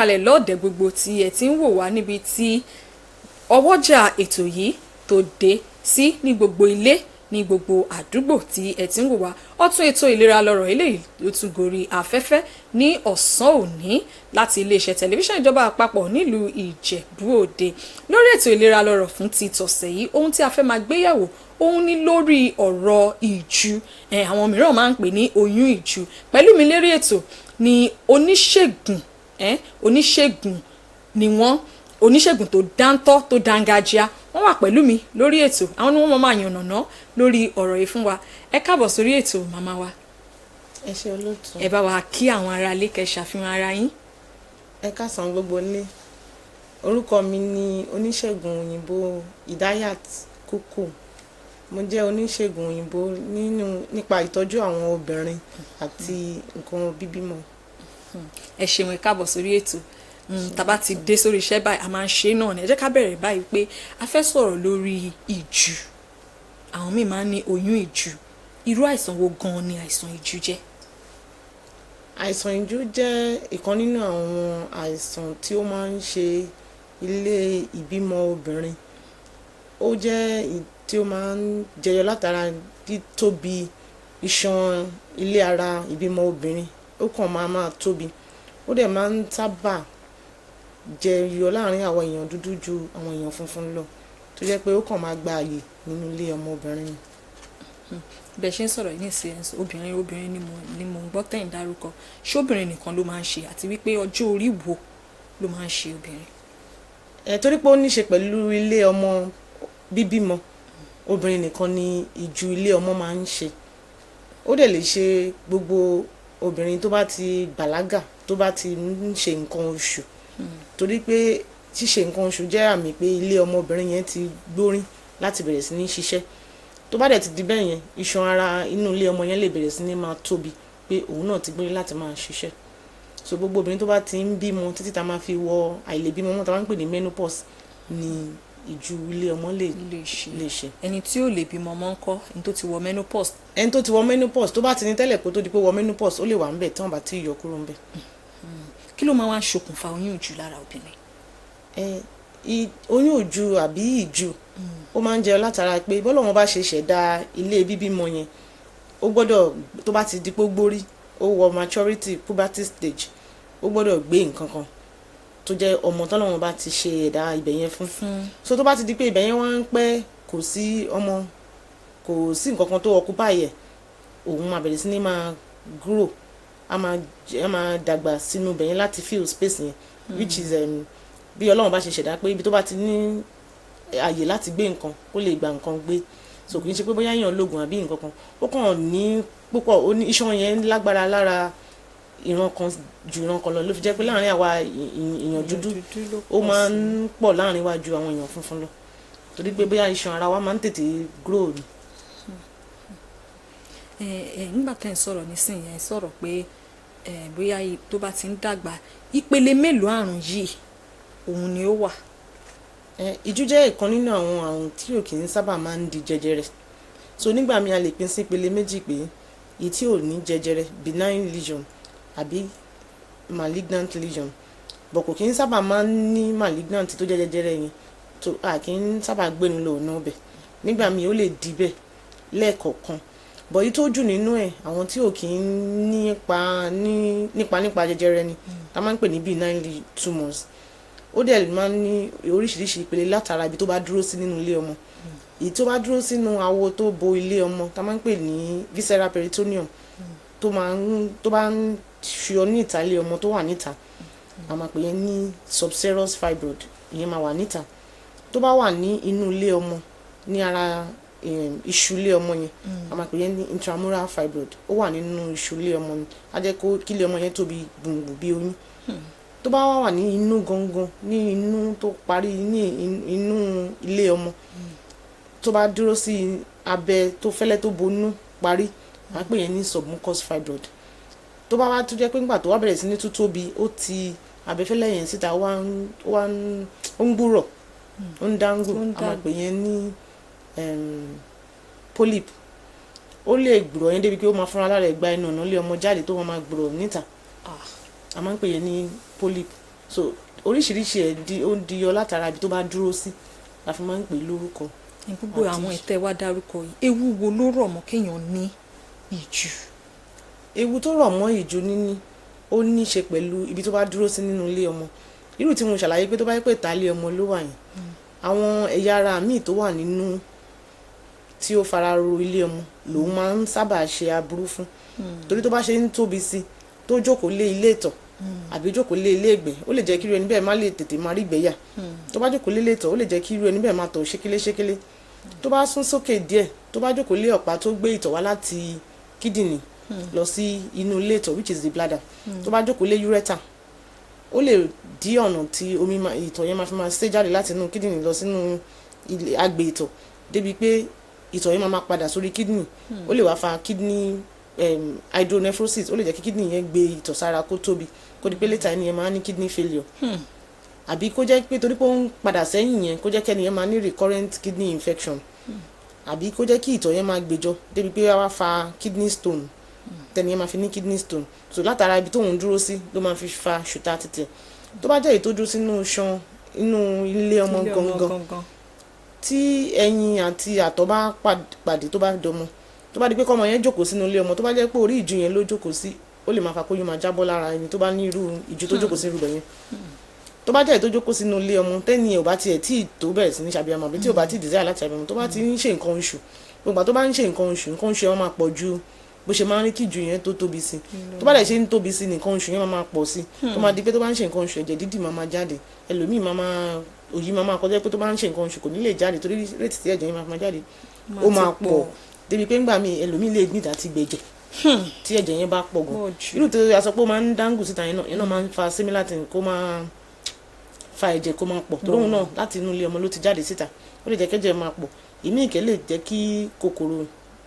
Kalẹ̀ lọ́ọ̀dẹ̀ gbogbo tí ẹ ti ń wò wá níbi tí ọwọ́jà ètò yìí tó dé sí, ní gbogbo ilé, ní gbogbo àdúgbò tí ẹ ti ń wò wá. Ọ̀tún ètò Ìlera Lọ́rọ̀ eléyìí ló tún gorí afẹ́fẹ́ ní ọ̀sán òní láti iléeṣẹ́ tẹlifíṣàn ìjọba àpapọ̀ nílùú Ìjẹ̀bú Òde. Lórí ètò Ìlera Lọ́rọ̀ fún ti tọ̀sẹ̀ yìí, ohun tí a fẹ́ máa gbéyàwó òun ní lórí ọ̀rọ̀ ìju, àwọn mìíràn máa ń pè ní oyún ìju. Pẹ̀lú mi lérí ètò ní oníṣègùn, oníṣègùn ni wọ́n, oníṣègùn tó dáńtọ́, tó dángájíá. Wọ́n wà pẹ̀lú mi lórí ètò. Àwọn ni wọ́n máa yànnàná lórí ọ̀rọ̀ yìí fún wa. Ẹ káàbọ̀ sórí ètò, màmá wa. Ẹ ṣé, olóòtú. Ẹ bá wa kí àwọn ará ilé, kẹ́ ṣàfihàn ara yín. Ẹ káàsán gbogbo ilé. Orúkọ mi ni oníṣègùn òyìnbó Idayat Kúkú. Mo jẹ́ oníṣègùn òyìnbó nínú nípa ìtọ́jú àwọn obìnrin àti nǹkan bíbímọ. Ẹ ṣeun, ẹ káàbọ̀ sórí ètò. Tá bá ti dé sórí iṣẹ́ báyìí, a máa ń ṣe náà ni. Ẹ jẹ́ ká bẹ̀rẹ̀ báyìí pé a fẹ́ sọ̀rọ̀ lórí ìju. Àwọn míì máa ń ní oyún ìju. Irú àìsàn wo gan-an ni àìsàn ìju jẹ́? Àìsàn ìju jẹ́ ìkan nínú àwọn àìsàn tí ó máa ń ṣe ilé ìbímọ obìnrin. Ó jẹ́ tí ó máa ń jẹyọ látara títóbi iṣan ilé ara ìbímọ obìnrin. Ó kàn máa máa tóbi. Ó dẹ̀ máa ń sábà jẹyọ láàrin àwọn èèyàn dúdú ju àwọn èèyàn funfun lọ, tó jẹ́ pé ó kàn máa gba àyè nínú ilé ọmọbìnrin ni. Bẹ́ẹ̀ ṣe ń sọ̀rọ̀ yìí nísìnyí, obìnrin obìnrin ni mo ń gbọ́ tẹ̀ ń dárúkọ. Ṣé obìnrin nìkan ló máa ń ṣe, àti wípé ọjọ́ orí wo ló máa ń ṣe obìnrin? Ẹ torí pé ó ní ṣe pẹ̀lú ilé ọmọ bíbímọ, obìnrin nìkan ni ìju ilé ọmọ máa ń ṣe. Ó dẹ̀ lè ṣe gbogbo obìnrin tó bá ti bàlágà, tó bá ti ń ṣe nǹkan oṣù, torí pé ṣíṣe nǹkan oṣù jẹ́ àmì pé ilé ọmọbìnrin yẹn ti gbórín láti bẹ̀rẹ̀ sí ní ṣiṣẹ́. Tó bá dẹ̀ ti di bẹ́ẹ̀ yẹn, iṣan ara inú ilé ọmọ yẹn lè bẹ̀rẹ̀ sí ní máa tóbi pé òun náà ti gbórín láti máa ṣiṣẹ́. So gbogbo obìnrin tó bá ti ń bímọ títí tá máa fi wọ àìlèbímọ mọ́, tá máa ń pè ní menopause, ni ìju ilé ọmọ lè lè ṣe. Lè ṣe. Ẹni tí ò lè bímọ mọ́ ńkọ́, ẹni tó ti wọ menopause? Ẹni tó ti wọ menopause, tó bá ti ní tẹ́lẹ̀ kó tó di pé wọ menopause, ó lè wà ńbẹ̀ tí wọ́n bá ti yọ kúrò ńbẹ̀. Kí ló máa wá ń ṣokùnfà oyún ìju lára obìnrin? Ẹ oyún ìju àbí ìju, ó máa ń jẹyọ látara pé bọ́lọ́run bá ṣe ṣẹ̀dá ilé bíbímọ yẹn, ó gbọ́dọ̀, tó bá ti di pé ó gbórí, ó wọ maturity, puberty stage, ó gbọ́dọ̀ gbé nǹkan kan tó jẹ́ ọmọ tọ́lọ́run bá ti ṣe ẹ̀dá ibẹ̀ yẹn fún. So tó bá ti di pé ibẹ̀ yẹn wá ń pẹ́, kò sí ọmọ, kò sí nǹkan kan tó occupy ẹ̀, òun máa bẹ̀rẹ̀ sí ní máa grow, a máa dàgbà sínú ibẹ̀ yẹn láti fill space yẹn, which is bí Ọlọ́run bá ṣe ṣẹ̀dá pé ibi tó bá ti ní àyè láti gbé nǹkan, ó lè gba nǹkan gbé. So kì í ṣe pé bóyá èèyàn lóògùn àbí nǹkan kan, ó kàn ní púpọ̀, ó ní iṣan yẹn lágbára lára ìran kan ju ìran kan lọ. Ló fi jẹ́ pé láàrin àwa èèyàn dúdú, ó máa ń pọ̀ láàrin wa ju àwọn èèyàn funfun lọ, torí pé bóyá iṣan ara wa máa ń tètè grow ni. Ẹ ẹ nígbà tẹ́ ń sọ̀rọ̀ nísìnyí, ẹ sọ̀rọ̀ pé ẹ bóyá tó bá ti ń dàgbà. Ìpele mélòó àrùn yìí òun ni ó wà? Ẹ ìjú jẹ́ ìkan nínú àwọn àrùn tí ò kì í sábà máa ń di jẹjẹrẹ. So nígbà míì, a lè pín sí ìpele méjì, pé èyí tí ò ní jẹjẹrẹ, benign lesion, àbí malignant lesion. But kò kí ń sábà máa ń ní malignant tó jẹ́ jẹjẹrẹ yẹn, tó a kì í sábà gbénu lọ ọ̀nà ọbẹ̀. Nígbà míì, ó lè di bẹ́ẹ̀ lẹ́ẹ̀kọ̀ọ̀kan. But èyí tó jù nínú ẹ̀, àwọn tí ò kí ń nípa ní nípa jẹjẹrẹ ni tá máa ń pè ní benign tumors. Ó dẹ̀ máa ń ní oríṣiríṣi ìpele látara ibi tó bá dúró sí nínú ilé ọmọ. Èyí tó bá dúró sínú awo tó bo ilé ọmọ, tá máa ń pè ní visceral peritoneum, tó máa ń tó bá ń ṣuyọ ní ìta ilé ọmọ tó wà níta, a máa pè yẹn ní subserous fibroid. Ìyẹn máa wà níta. Tó bá wà ní inú ilé ọmọ, ní ara iṣu ilé ọmọ yẹn, a máa pè yẹn ní intramural fibroid. Ó wà nínú iṣu ilé ọmọ ni, á jẹ́ kó kí ilé ọmọ yẹn tóbi gbùngbùn bí oyún. Tó bá wà ní inú gangan, ní inú tó parí, ní inú ilé ọmọ, tó bá dúró sí abẹ tó fẹ́lẹ́ tó bonú parí, à ń pè yẹn ní submucous fibroid. Tó bá wá tó jẹ́ pé nígbà tó wá bẹ̀rẹ̀ sí ní tún tóbi, ó ti abẹ́fẹ́lẹ́ yẹn síta, ó wá ń ó ń gbúrọ̀, ó ń dáńgò, a máa pè yẹn ní polyp. Ó lè gbúrọ̀ yẹn débi pé ó máa fúnra lára ẹ̀ gba ẹnu ọ̀nà ilé ọmọ jáde, tó máa gbúrọ̀ níta. A máa ń pè yẹn ní polyp. So oríṣiríṣi ẹ̀ di ó ń diyọ látara ibi tó bá dúró sí la fi máa ń pè é lórúkọ. Ní gbogbo àwọn ìtẹ́ wa dárúkọ yìí, ewu wo ló rọ̀ mọ́ kéèyàn ní ìjù? Ewu tó rọ̀ mọ́ ìju níní, ó ní í ṣe pẹ̀lú ibi tó bá dúró sí nínú ilé ọmọ. Irú tí mo ṣàlàyé pé tó bá jẹ́ pé ìta ilé ọmọ ló wà yẹn, àwọn ẹ̀yà ara míì tó wà nínú tí ó fara ro ilé ọmọ lòun máa ń sábà ṣe aburú fún, torí tó bá ṣe ń tóbi sí, tó jókòó lé ilé ìtọ̀ àbí jókòó lé ilé ìgbẹ́, ó lè jẹ́ kí irú ẹni bẹ́ẹ̀ má lè tètè máa rí ìgbẹ́ yà. Tó bá jókòó lé ilé ìtọ̀, ó lè jẹ́ kí irú ẹni bẹ́ẹ̀ máa tọ̀ ṣékélé ṣékélé. Tó bá sún sókè díẹ̀, tó bá jókòó lé ọ̀pá tó gbé ìtọ̀ wá láti kídìnì lọ sí inú ilé ìtọ̀, which is the bladder, tó bá jókòó lé ureter, ó lè dí ọ̀nà tí omi ìtọ̀ yẹn máa fi máa ṣe jáde láti inú kídìnì lọ sínú ilé agbè ìtọ̀, débi pé ìtọ̀ yẹn máa padà sórí kídìnì. Ó lè wá fa kidney hydronephrosis. Ó lè jẹ́ kí kidney yẹn gbé ìtọ̀ sára kó tóbi, kó di pé later ẹni yẹn máa ní kidney failure, àbí kó jẹ́ pé torí pé ó ń padà sẹ́yìn yẹn, kó jẹ́ kẹ́ni yẹn máa ní recurrent kidney infection, àbí kó jẹ́ kí ìtọ̀ yẹn máa gbẹjọ débi pé wá fa kidney stone, tẹ́ni yẹn máa fi ní kidney stone. So látara ibi tóun dúró sí ló máa fi fa ṣùtá títẹ̀. Tó bá jẹ́ èyí tó dúró sínú iṣan inú ilé ọmọ Ilé ọmọ gangan, gangan, tí ẹyin àti àtọ̀ bá pàdé, tó bá dọmọ, tó bá di pé kọ́mọ yẹn jókòó sínú ilé ọmọ, tó bá jẹ́ pé orí ìju yẹn ló jókòó sí, ó lè máa fa kóyún máa jábọ́ lára ẹni tó bá ní irú ìju tó jókòó sí irú bẹ̀ yẹn. Tó bá jẹ́ èyí tó jókòó sínú ilé ọmọ, tẹ́ni ò bá tiẹ̀ tí ì tó bẹ̀rẹ̀ sí ní ṣàbíamọ, àbí tí ò bá tí ì desire láti ṣàbíamọ, tó bá ti ń ṣe nǹkan oṣù, gbogbo tó bá ń ṣe nǹkan oṣù, nǹkan oṣù yẹn máa pọ̀ ju bó ṣe máa ń rí kí ìju yẹn tó tóbi sí. Tó bá dẹ̀ ṣe ń tóbi sí, nǹkan oṣù yẹn máa pọ̀ sí, tó máa di pé tó bá ń ṣe nǹkan oṣù, ẹ̀jẹ̀ dídì máa máa jáde. Ẹlòmíì máa máa òyì máa máa kọjá pé tó bá ń ṣe nǹkan oṣù, kò ní lè jáde, torí rate tí ẹ̀jẹ̀ yẹn máa máa jáde ó máa pọ̀, débi pé ńgbà míì ẹlòmíì lè nídàá ti gbẹ̀jẹ̀ tí ẹ̀jẹ̀ yẹn bá pọ̀ gan. Pọ̀ jù. Irú tó a sọ pé ó máa ń dáńgù síta yẹn náà, yẹn náà máa ń fa similar thing, kó máa fa ẹ̀jẹ̀ kó máa pọ̀, tó lóhun náà láti inú ilé ọmọ ló ti jáde síta. Ó lè jẹ́ kẹ́jẹ̀ máa pọ̀. Ìmíì kẹ́ lè jẹ́ kí kòkòrò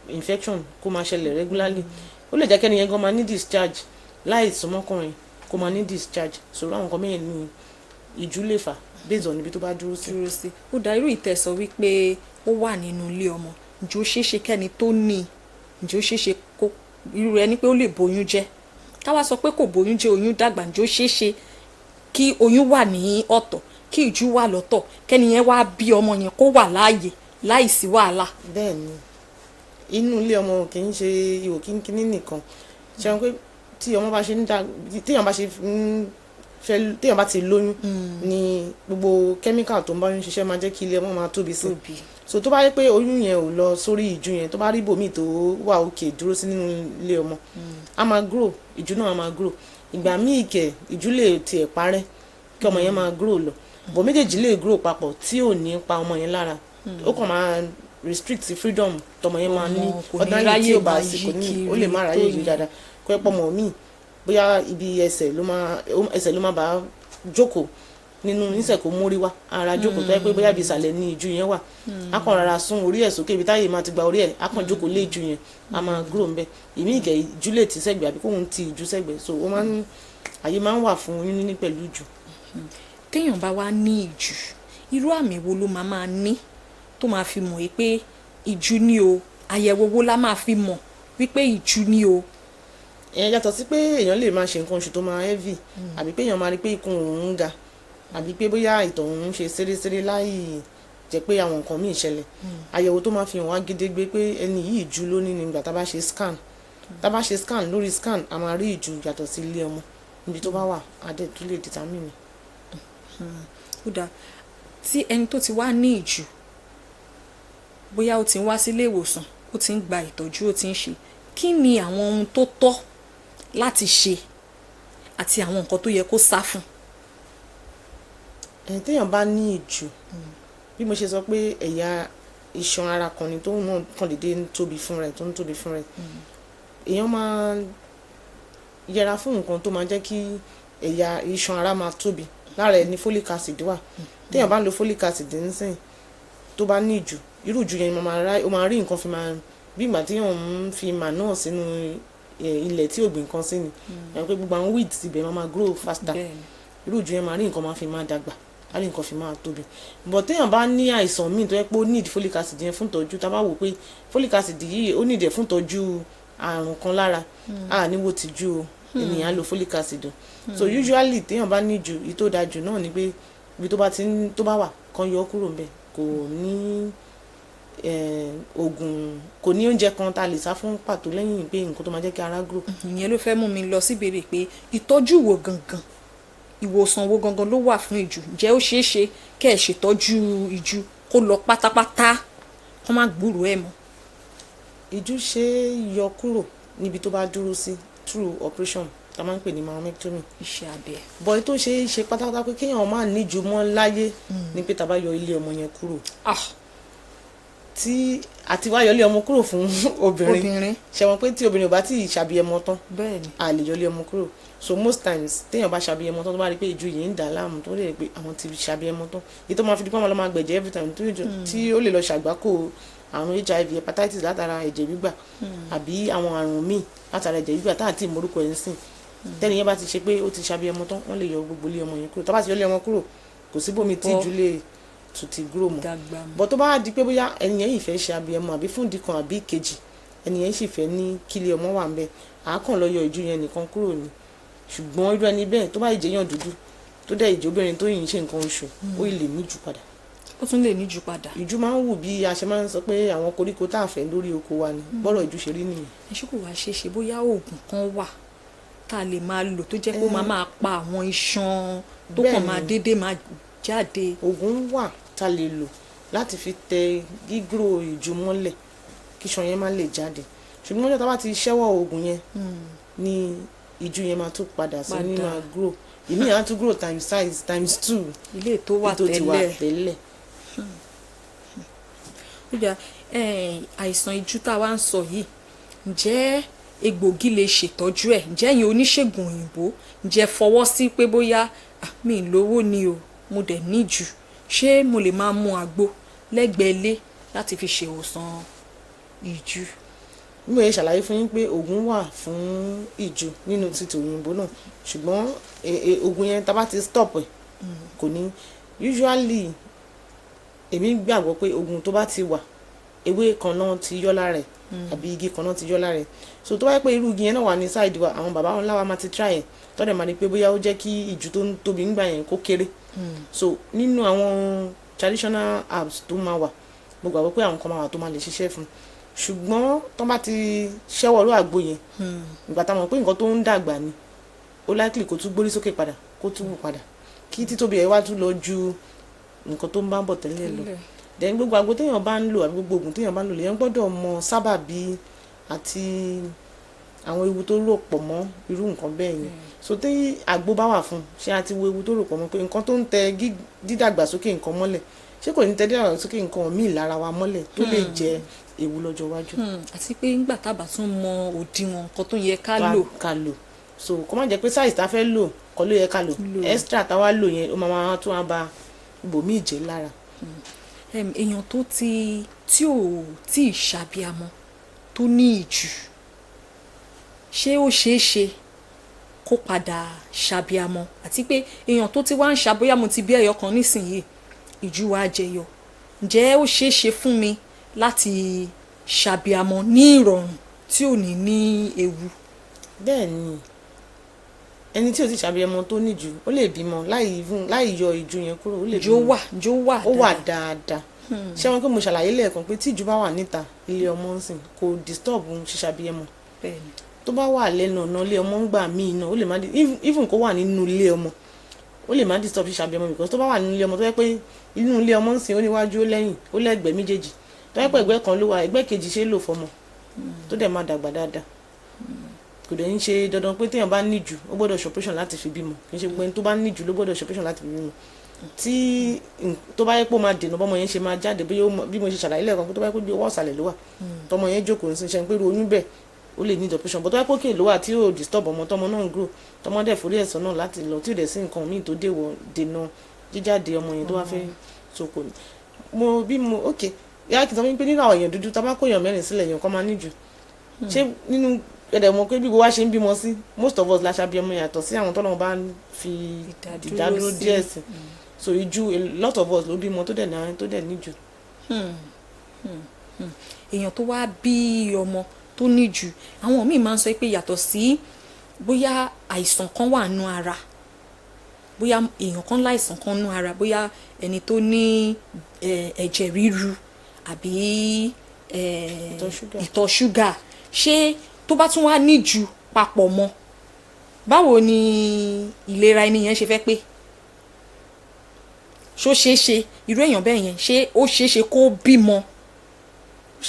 infection kó máa ṣẹlẹ̀ regularly. Ó lè jẹ́ kẹ́ni yẹn gan máa ní discharge láì súnmọ́kùnrin, kó máa ní discharge. Sọ̀rọ̀ àwọn nǹkan mẹ́yẹn ní ìjú lè fà based on ibi tó bá dúró sí. Dúró sí. Ó dá irú ìtẹ̀sọ wípé ó wà nínú ilé ọmọ, ǹjẹ́ ó ṣeé ṣe kẹ́ni tó ní, ǹjẹ́ ó ṣeé ṣe kó irú ẹni pé ó lè bóyún jẹ́? Ká wá sọ pé kò bóyún jẹ́, oyún dàgbà, ǹjẹ́ ó ṣeé ṣe kí oyún wà ní ọ̀tọ̀, kí ìjú wà lọ́tọ̀, kẹ́ni yẹn wá bí ọmọ yẹn kó wà láàyè láìsí wàhálà? Bẹ́ẹ̀ ni, inú ilé ọmọ kì í ṣe ihò kínkínní nìkan. Ṣe wọn pé tí ọmọ bá ṣe ń dá, téèyàn bá ṣe ń fẹ́, téèyàn bá ti lóyún ni gbogbo chemical tó ń bá oyún ṣiṣẹ́ máa jẹ́ kí ilé ọmọ máa tóbi sí. Tóbi. So tó bá yẹ pé oyún yẹn ò lọ sórí ìjú yẹn, tó bá rí ibòmíì tó wà òkè dúró sí nínú ilé ọmọ, á máa grow, ìjú náà á máa grow. Ìgbà míì kẹ̀, ìjú lè tiẹ̀ parẹ́ kí ọmọ yẹn máa grow lọ bọ̀. Méjèèjì lè grow papọ̀ tí ò ní pa ọmọ yẹn lára. Ó kàn máa restrict freedom tọmọ yẹn máa ní. Ọmọ kò ní Ordinarily, ráyè tí ò bá máa sí yí kò ní kiri ó lè má ráyè tó yí yẹn. dáadáa. Kó ẹ pọ̀ mọ́ míì, bóyá ibi ẹsẹ̀ ló máa bá jókòó nínú nísẹ̀, kó mórí wá ara jókòó, tó yẹ pé bóyá ibi ìsàlẹ̀ ní ìjú yẹn wà, á kàn rárá sún orí ẹ̀ sókè ibi táyé máa ti gba orí ẹ̀, á kàn jókòó lé ìjú yẹn, á máa grow ńbẹ̀. Ìmí ìkẹ́, ìjú lè ti sẹ́gbẹ̀ẹ́ àbí kóun ti ìjú sẹ́gbẹ̀ẹ́. So ó máa ń àyè máa ń wà fún oyún níní pẹ̀lú ìjú. Téèyàn bá wá ní ìjù, irú àmì wo ló máa máa ní tó máa fi mọ̀ pé ìjú ni o? Àyẹ̀wò wo la máa fi mọ̀ wípé ìjú ni o? Ìyẹn yàtọ̀ sí pé èèyàn lè máa ṣe nǹkan oṣù tó máa heavy, àbí pé èèyàn máa rí pé ikùn òun ń ga, àbí pé bóyá ìtọ̀ òun ń ṣe ṣeréṣeré láì jẹ́ pé àwọn nǹkan míì ṣẹlẹ̀. Àyẹ̀wò tó máa fi hàn wá gedegbe pé ẹni yìí ìjú ló ní ni ìgbà tá a bá ṣe scan. Tá a bá ṣe scan, lórí scan a máa rí ìjú yàtọ̀ sí ilé ọmọ níbi tó bá wà, á dẹ̀ tún lè determine. Ó dáa. Tí ẹni tó ti wá ní ìjù, bóyá ó ti ń wá sílé ìwòsàn, ó ti ń gba ìtọ́jú, ó ti ń ṣe, kí ni àwọn ohun tó tọ́ láti ṣe àti àwọn nǹkan tó yẹ kó sá fún? Ẹni téèyàn bá ní ìjù, bí mo ṣe sọ pé ẹ̀yà iṣan ara kan ni tó náà kàn déédéé ń tóbi fún rẹ̀, tó ń tóbi fún rẹ̀, èèyàn máa yẹra fún nǹkan tó máa jẹ́ kí ẹ̀yà iṣan ara máa tóbi. Lára ẹ̀ ní folic acid wà. Téèyàn bá ń lo folic acid nísìnyí, tó bá ní ìjù, irú ìjù yẹn ó máa rí nǹkan fi máa bí ìgbà téèyàn ń fi manure sínú ilẹ̀ tí ò gbìn nǹkan sí ni ẹ̀, pé gbogbo àwọn weeds ibẹ̀ máa máa grow faster. Irú ìjù yẹn máa rí nǹkan máa fi máa dàgbà, á rí nǹkan fi máa tóbi. But téèyàn bá ní àìsàn míì tó yẹ pé ó need folic acid yẹn fún ìtọ́jú, tá a bá wò pé folic acid yìí ó need ẹ̀ fún ìtọ́jú àrùn kan lára, a ní wo tìjú o. Ènìyàn á lo folic acid o. So usually, téèyàn bá níjù, èyí tó dáa jù náà ni pé ibi tó bá ti ń tó bá wà, kán yọ ọ́ kúrò ńbẹ̀. Kò ní oògùn, kò ní oúnjẹ kan tá a lè sá fún pàtó lẹ́yìn pé nǹkan tó máa jẹ́ kí ara grow. Ìyẹn ló fẹ́ mú mi lọ síbèrè pé ìtọ́jú wo gangan, ìwòsàn wo gangan ló wà fún ìjù? Ǹjẹ́ ó ṣeé ṣe kẹ́ ẹ̀ ṣètọ́jú ìjù kó lọ pátápátá, kó má gbúròó ẹ̀ mọ́? Ìjú ṣe é yọ kúrò níbi tó bá dúró sí through operation tá a máa ń pè ní myomectomy. Iṣẹ́ abẹ. But èyí tó ṣe é ṣe pátápátá pé kéèyàn máa níjú mọ́ láyé ni pé tá a bá yọ ilé ọmọ yẹn kúrò. Tí àti wá yọ ilé ọmọ kúrò fún obìnrin, obìnrin. Ṣe mọ̀ pé tí obìnrin ò bá tí ì ṣàbíyẹmọ tán, bẹ́ẹ̀ ni, a lè yọ ilé ọmọ kúrò. So most times, téèyàn bá ṣàbíyẹmọ tán, tó bá rí pé ìjú yìí ń dà á láàmú, tó lè rí pé àwọn ti ṣàbíyẹmọ tán, èyí tó máa fi di pé àwọn lọ máa gbẹ̀jẹ̀ every time, tí ó lè lọ ṣàgbákò àrùn HIV, hepatitis látara ẹ̀jẹ̀ gbígbà, àbí àwọn àrùn míì látara ẹ̀jẹ̀ gbígbà tá àti ìmọ̀rúkọ ẹ̀ ń sìn. Tẹ́ni yẹn bá ti ṣe pé ó ti ṣàbíyẹmọ tán, wọ́n lè yọ gbogbo ilé ọmọ yẹn kúrò. Tó bá ti yọ ilé ọmọ kúrò, kò síbòmí tí Bọ́. ìjú lè tún ti grow mọ́. Dàgbà mọ́. But tó bá di pé bóyá ẹni yẹn yìí fẹ́ ṣe abiyamọ, àbí fún ìdí kan àbí ìkejì, ẹni yẹn sì fẹ́ ní kílé ọmọ wà ń bẹ, àákàn lọ yọ ìjú yẹn nìkan kúrò ní. Ṣùgbọ́n irú ẹni bẹ́ẹ̀, tó bá ìjẹyàn dúdú, tó dẹ̀ ìjẹ́ obìnrin tó yìí ń ṣe nǹkan oṣù, ó lè ní ìjú padà. Ó tún lè níjú padà. Ìjú máa ń wù bí a ṣe máa ń sọ pé àwọn koríko tá a fẹ́ lórí oko wa ni bọ́rọ̀ ìjú ṣe rí nìyẹn. Ẹ ṣé, kò wá ṣeé ṣe bóyá oògùn kan wà tá a lè máa lò tó jẹ́ pé ó máa máa pa àwọn iṣan tó kàn máa déédéé máa jáde? Oògùn wà tá a lè lò láti fi tẹ gígrò ìjú mọ́lẹ̀ kí iṣan yẹn má lè jáde. Ṣùgbọ́n ọjọ́ tá a bá ti ṣẹ́wọ́ oògùn yẹn ni ìjú yẹn máa tún padà sí ní Padà. máa grow. Ìmíì á tún grow times size, times two ilé tó wà tó ti wà tẹ́lẹ̀. Tẹ́lẹ̀. Ó jà, àìsàn ìjú tá a wá ń sọ yìí, ǹjẹ́ egbògi lè ṣètọ́jú ẹ̀? Ǹjẹ́ ẹ̀yin oníṣègùn òyìnbó, ǹjẹ́ fọwọ́ sí pé bóyá, "Ah, mi ì lówó ni o, mo dẹ̀ níjù, ṣé mo lè máa mu àgbo lẹ́gbẹ̀ẹ́ ilé láti fi ṣèwòsàn ìjú?" Bí mo ṣe ṣàlàyé fún yín pé oògùn wà fún ìjú nínú títí òyìnbó náà, ṣùgbọ́n oògùn yẹn, tá a bá ti stop ẹ̀, kò ní. Usually, èmi gbàgbọ́ pé oògùn tó bá ti wà, ewé kan náà ti yọ́ lára ẹ̀ àbí igi kan náà ti yọ́ lára ẹ̀. So tó bá yẹ pé irú igi yẹn náà wà ní side wa, àwọn bàbá ńlá wa máa ti try ẹ̀, tọ́dẹ̀ máa rí pé bóyá ó jẹ́ kí ìjú tó ń tóbi nígbà yẹn kó kéré. So nínú àwọn traditional herbs tó máa wà, mo gbàgbọ́ pé àwọn kan máa wà tó máa lè ṣiṣẹ́ fún un. Ṣùgbọ́n tó bá ti ṣẹ́wọ́ irú àgbo yẹn, ìgbà táwọn pé nǹkan tó ń dàgbà ni, ó likely kó tún gbórí sókè padà, kó tún wù padà, kí títóbi ẹ̀ wá tún lọ ju nǹkan tó ń bá ń bọ̀ tẹ́lẹ̀ lọ. Then gbogbo àgbo téèyàn bá ń lò àbí gbogbo oògùn téèyàn bá ń lò, lèèyàn gbọ́dọ̀ mọ sábàbí àti àwọn ewu tó rò pọ̀ mọ́ irú nǹkan bẹ́ẹ̀ yẹn. So tí àgbo bá wà fún, ṣé a ti wo ewu tó rò pọ̀ mọ́ pé nǹkan tó ń tẹ dídàgbàsókè nǹkan mọ́lẹ̀, ṣé kò ní tẹ dídàgbàsókè nǹkan míì lára wa mọ́lẹ̀ tó lè jẹ́ ewu lọ́jọ́ iwájú? Àti pé ńgbà tá a bá tún mọ òdiwọ̀n nǹkan tó yẹ ká lò. Ká lò. So kó má jẹ́ pé size tá a fẹ́ lò kọ́ ló yẹ ká lò, extra tá a wá lò yẹn, ó máa máa tún wá ba ibòmíì jẹ́ lára. Èèyàn tó ti tí ò tí ì ṣàbíamọ tó ní ìjù, ṣé ó ṣeé ṣe kó padà ṣàbíamọ? Àti pé èèyàn tó ti wá ń ṣàbóyá, mo ti bí ẹyọ kan nísìnyìí, ìjú wa jẹyọ, ǹjẹ́ ó ṣeé ṣe fún mi láti ṣàbíamọ ní ìrọ̀rùn tí ò ní ní ewu? Bẹ́ẹ̀ ni, ẹni tí ò ti ṣàbíamọ tó níjù, ó lè bímọ láì yọ ìjú yẹn kúrò. Ó lè Ìjó bímọ. wà, ìjó wà. Ó wà dáadáa. Ṣé wọn pé mo ṣàlàyé lẹ́ẹ̀kan pé tí ìjú bá wà níta ilé ọmọ ń sìn, kò disturb ṣíṣàbíamọ. Tó bá wà lẹ́nu ọ̀nà ilé ọmọ ń gbà míì náà, ó lè má even kó wà nínú ilé ọmọ, ó lè má disturb ṣíṣàbíamọ, because tó bá wà nínú ilé ọmọ, tó yẹ pé inú ilé ọmọ ń sìn, ó níwájú, ó lẹ́yìn, ó lẹ́gbẹ̀ẹ́ méjèèjì, tó yẹ pé ẹ̀gbẹ́ kan ló wà, ẹ̀gbẹ́ kejì ṣe é lò fọmọ tó dẹ̀ máa dàgbà dáadáa. Kò dẹ̀ ń ṣe dandan pé téèyàn bá níjù, ó gbọ́dọ̀ ṣe operation láti fi bímọ. Kì í ṣe gbogbo ẹni tó bá níjù ló gbọ́dọ̀ ṣe operation láti fi bímọ. Tí tó bá yẹ pé ó máa dènà bọ́mọ yẹn ṣe máa jáde, bí mo ṣe ṣàlàyé lẹ́ẹ̀kan pé tó bá yẹ pé bí ọwọ́ ìsàlẹ̀ ló wà, tọmọ yẹn jókòó ń sin, ṣe pé irú oyún bẹ́ẹ̀, ó lè need operation. But tó bá yẹ pé òkè ló wà, tí ò disturb ọmọ, tọmọ náà ń grow, tọmọ dẹ̀ forí ẹ̀sán náà láti lọ, tí ò dẹ̀ sí nǹkan míì tó dènà jíjáde ọmọ yẹn tó wá fẹ́, so kò ní. Mo bí mo ok, yàrá kì í sọ fún mi pé nínú àwọn èèyàn dúdú, tá a bá kó èèyàn mẹ́rin sílẹ̀, èèyàn kan máa níjù. Ṣé nínú ẹ̀dẹ̀ mọ̀ pé bí gbogbo wa ṣe ń bímọ sí, most of us la ṣàbíamọ, yàtọ̀ sí àwọn tọ́lọ́run bá ń fi ìdádúró ìdádúró sí. díẹ̀ sí. So ìjú, a lot of us ló bímọ tó dẹ̀ ní tó dẹ̀ níjù. Èèyàn tó wá bí ọmọ tó níjù, àwọn míì máa ń sọ pé yàtọ̀ sí Bóyá àìsàn kan wà nínú ara, bóyá èèyàn kan láìsàn kan nínú ara, bóyá ẹni tó ní ẹ̀jẹ̀ ríru àbí Ìtọ̀ ṣúgà. ìtọ̀ ṣúgà, ṣé tó bá tún wá níju papọ̀ mọ́, báwo ni ìlera ẹni yẹn ṣe fẹ́ pé? Ṣó ṣeé ṣe, irú èèyàn bẹ́ẹ̀ yẹn, ṣé ó ṣeé ṣe kó bímọ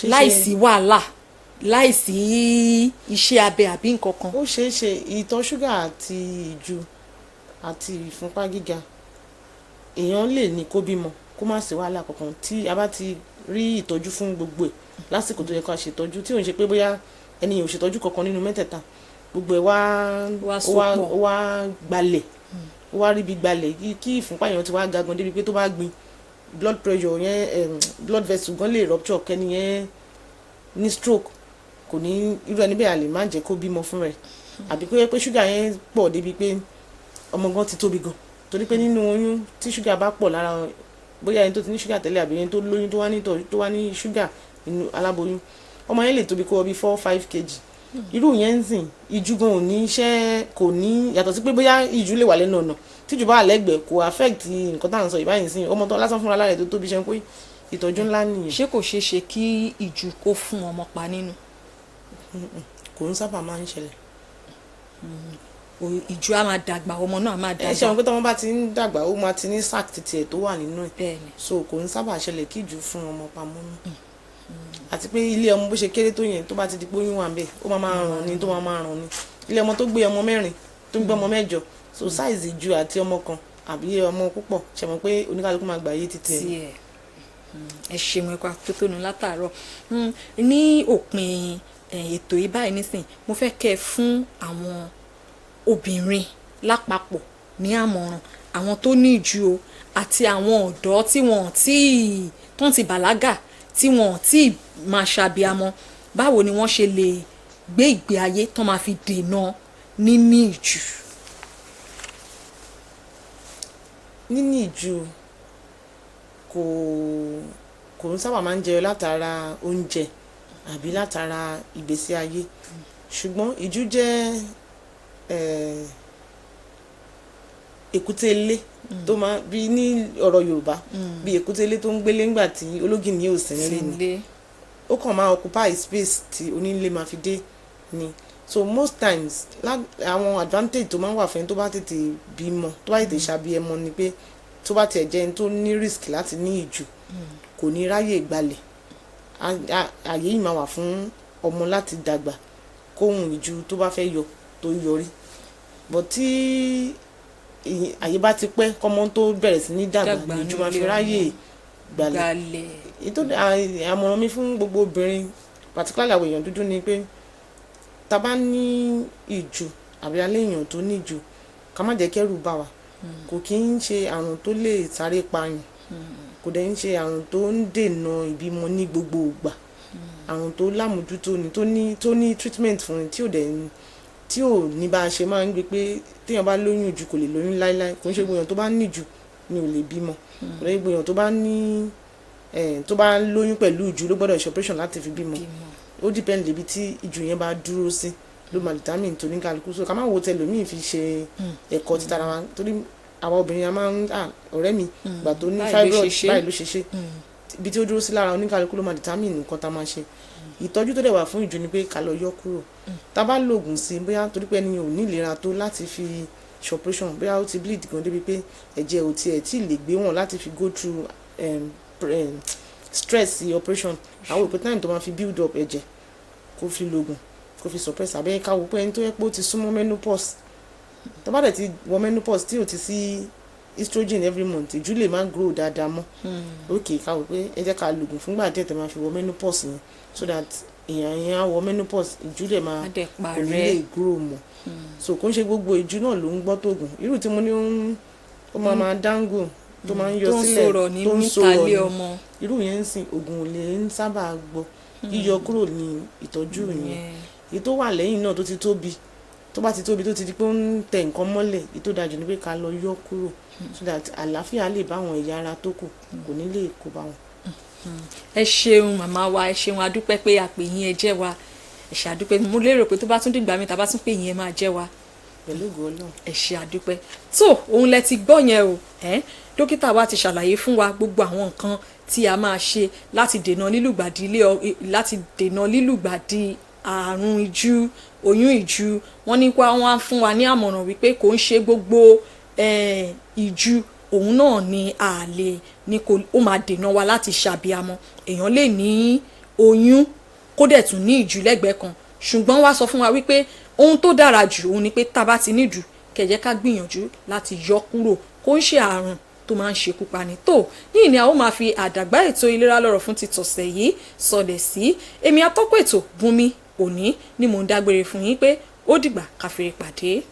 láìsí wàhálà, láìsí iṣẹ́ abẹ àbí nǹkan kan? Ó ṣeé ṣe. Ìtọ̀ ṣúgà àti ìju àti ìfúnpá gíga, èèyàn lè ní kó bímọ kó má sí wàhálà kankan tí a bá ti rí ìtọ́jú fún gbogbo ẹ̀ lásìkò tó yẹ ká ṣètọ́jú, tí ò ń ṣe pé bóyá ẹni yẹn ò ṣètọ́jú kankan nínú mẹ́tẹ̀ẹ̀ta, gbogbo ẹ̀ wá Wá ó wá sopọ̀. Ó wá gbalẹ̀, ó wá ríbi gbalẹ̀, kí ìfúnpá yẹn ti wá ga gan débi pé tó bá gbin, blood pressure yẹn, blood vessel gan lè rupture, kẹ́ni yẹn ní stroke. Kò ní, irú ẹni bẹ́ẹ̀, a lè má jẹ́ kó bímọ fún rẹ̀. Àbí kó yẹ pé ṣúgà yẹn pọ̀ débi pé ọmọ gan ti tóbi gan, torí pé nínú oyún, tí ṣúgà bá pọ̀ lára, bóyá ẹni tó ti ní ṣúgà tẹ́lẹ̀ àbí ẹni tó lóyún tó wá ní ìtọ̀, tó wá ní ṣúgà nínú aláboyún, ọmọ yẹn lè tóbi kó wọ bí 4-5 kg. Irú yẹn ń sìn, ìju gan ò ní iṣẹ́, kò ní yàtọ̀ sí pé bóyá ìju lè wà lẹ́nu ọ̀nà. Tíjú bá wà lẹ́gbẹ̀ẹ́, kò affect nǹkan tá à ń sọ ìbáyìí sìn. Ọmọ tó lásán fúnra lára ẹ̀ tó tóbi, ṣe ń pé ìtọ́jú ńlá nìyẹn. Ṣé kò ṣeé ṣe kí ìju kó fún ọmọ pa nínú? Kò ń sábà máa ń ṣẹlẹ̀. Ìju á máa dàgbà, ọmọ náà á máa Ẹ ṣe dàgbà. wọn pé tọ́mọ bá ti ń dàgbà, ó máa ti ní sac titi ẹ̀ tó wà nínú ẹ̀. So kò ń sábà ṣẹlẹ̀ kí ìju fún ọmọ pamọ́ náà. Àti pé ilé ọmọ, bó ṣe kéré tó yẹn, tó bá ti di pé oyún wà ń bẹ̀, ó máa máa ràn ní, tó máa máa ràn ní. Ilé ọmọ tó gbé ọmọ mẹ́rin, tó gbé ọmọ mẹ́jọ, so size ìju àti ọmọ kan àbí ọmọ púpọ̀, ṣe mọ̀ pé oníkálukú máa gbà yé títí ẹ̀. Tiẹ̀. Ẹ ṣeun, ẹ kú àtótónu látàárọ̀. Ní òpin ètò yìí báyìí nísìn, mo fẹ́ kẹ́ ẹ fún àwọn obìnrin lápapọ̀ ní àmọ̀ràn, àwọn tó ní ìju o àti àwọn ọ̀dọ́ tí wọ́n tí tó ń ti bàlágà, tí wọ́n tí máa ṣàbíamọ, báwo ni wọ́n ṣe lè gbé ìgbé ayé tó máa fi dènà níní ìju? Níní ìju kò ń sábà máa ń jẹyọ látara oúnjẹ àbí látara ìgbésí ayé, ṣùgbọ́n ìju jẹ́ èkúté ilé tó máa bí ní ọ̀rọ̀ Yorùbá, bí èkúté ilé tó ń gbélé ńgbà tí ológìnní ò sí nílé ni. Sílé. Ó kàn máa occupy space tí onílé máa fi dé ni. So most times, àwọn advantage tó máa ń wà fún ẹni tó bá tètè bímọ, tó bá tètè ṣàbíẹmọ, ni pé tó bá tiẹ̀ jẹ́ ẹni tó ní risk láti ní ìjù, kò ní ráyè gbalẹ̀. Àyè yìí máa wà fún ọmọ láti dàgbà, kóhun ìju tó bá fẹ́ yọ tó yọrí. But tí àyè bá ti pẹ́ kọ́mọ tó bẹ̀rẹ̀ sí ní dàgbà, Dàgbà ní ìju nínú máa fi ilé ráyè ọmọ. gbalẹ̀. Gbalẹ̀. Ètò àmọ̀ràn mi fún gbogbo obìnrin, particularly àwọn èèyàn dúdú, ni pé tá bá ní ìjù àbí alẹ́ èèyàn tó ní ìjù, ká má jẹ́ kẹ́rù bà wá. Kò kí ń ṣe àrùn tó lè sáré pààyàn, kò dẹ̀ ń ṣe àrùn tó ń dènà ìbímọ ní gbogbo ìgbà. Àrùn tó lámójútó ni, tó ní treatment fún ni, tí ò dẹ̀ ń tí ò ní bá a ṣe máa ń gbé pé téèyàn bá lóyún ìjù, kò lè lóyún láéláé. Kò ń ṣe gbogbo èèyàn tó bá ní ìjù ni ò lè bímọ. Kò ń ṣe gbogbo èèyàn tó bá ní tó bá lóyún pẹ̀lú ìjù ló gbọ́dọ̀ ṣe operation láti fi bímọ. Bímọ. Ó depend lébi tí ìjù yẹn bá dúró sí ló máa determine tó ní kálukú. So ká má wo tẹlòmíì fi ṣe ẹ̀kọ́ títara wa, torí àwa obìnrin, a máa ń, ah, ọ̀rẹ́ mi gbà tó ní Báyìí ló fibroid, ṣe ṣe. báyìí ló ṣe ṣe. Ibi tí ó dúró sí lára oníkálukú ló máa determine nǹkan tá a máa ṣe. Ìtọ́jú tó dẹ̀ wà fún ìjù ni pé ká lọ yọ kúrò. Tá a bá lògùn sí i, bóyá torí pé ẹni ò ní ìlera tó láti fi ṣe operation, bóyá ó ti bleed gan débi pé ẹ̀jẹ̀ ò tiẹ̀ tí ì lè gbé wọn láti fi go through stress operation, àwọn òpin time tó máa fi build up ẹ̀jẹ̀, kó fi lògùn kó fi suppress. Àbẹ́ ká wò pé ẹni tó yẹ pé ó ti súnmọ́ menopause, tó bá dẹ̀ ti wọ menopause tí ò ti sí estrogen every month, ìjú lè má grow dáadáa mọ́. Ok, ká wò pé ẹ jẹ́ ká lògùn fúngbà díẹ̀ tẹ́ máa fi wọ menopause yẹn, so that èèyàn yẹn á wọ menopause, ìjú dẹ̀ máa Á dẹ̀ kò ní parẹ́. lè grow mọ́. So kò ń ṣe gbogbo ìjú náà ló ń gbọ́ tóògùn. Irú tí mo ní ó ń ó máa máa dangle, tó máa ń yọ Tó ń sílẹ̀, sọ̀rọ̀ ní tó ń níta sọ̀rọ̀ ilé ní ọmọ. Irú yẹn ń sìn, oògùn ò lè ń sábà gbọ́. Yíyọ kúrò ní ìtọ́jú yẹn. Èyí tó wà lẹ́yìn náà tó ti tóbi, tó bá ti tóbi, tó ti di pé ó ń tẹ nǹkan mọ́lẹ̀, èyí tó dájú ni pé ká lọ yọ kúrò, so that àlàáfíà lè bá àwọn ẹ̀yà ara tó kù, kò ní lè kó bá wọn. Ẹ ṣeun, màmá wa, ẹ ṣeun, a dúpẹ́ pé a pè yín, ẹ jẹ́ wa. Ẹ ṣé àdúpẹ́. Mo lérò pé tó bá tún dìgbà mi, tá bá tún pè yín, ẹ máa jẹ́ wa. Pẹ̀lú ògo Ọlọ́run. Ẹ ṣé àdúpẹ́. Tó òun lẹ ti gbọ́ yẹn o. Ẹ́n, dókítà wa ti ṣàlàyé fún wa gbogbo àwọn nǹkan tí a máa ṣe láti dènà lílùgbàdì àrùn ìju, oyún ìju. Wọ́n ní wá, wọ́n á fún wa ní àmọ̀ràn wípé kò ń ṣe gbogbo ìju òun náà ni a lè ní kò ó máa dènà wa láti ṣàbíamọ. Èèyàn lè ní oyún kó dẹ̀ tún ní ìju lẹ́gbẹ̀ẹ́ kan, ṣùgbọ́n wá sọ fún wa wípé ohun tó dára jù òun ni pé tá a bá ti níjù, kẹ̀jẹ́ ká gbìyànjú láti yọ kúrò. Kó ń ṣe àrùn tó máa ń ṣekú pani. Tó ní ìní a ó máa fi àdàgbà ètò ìlera lọ́rọ̀ fún ti tọ̀sẹ̀ yìí sọlẹ̀ sí. Èmi atọ́kọ̀ ètò, Bùnmi Òní, ni mò ń dágbére fún yín pé ó dìgbà káfíńrè pàdé.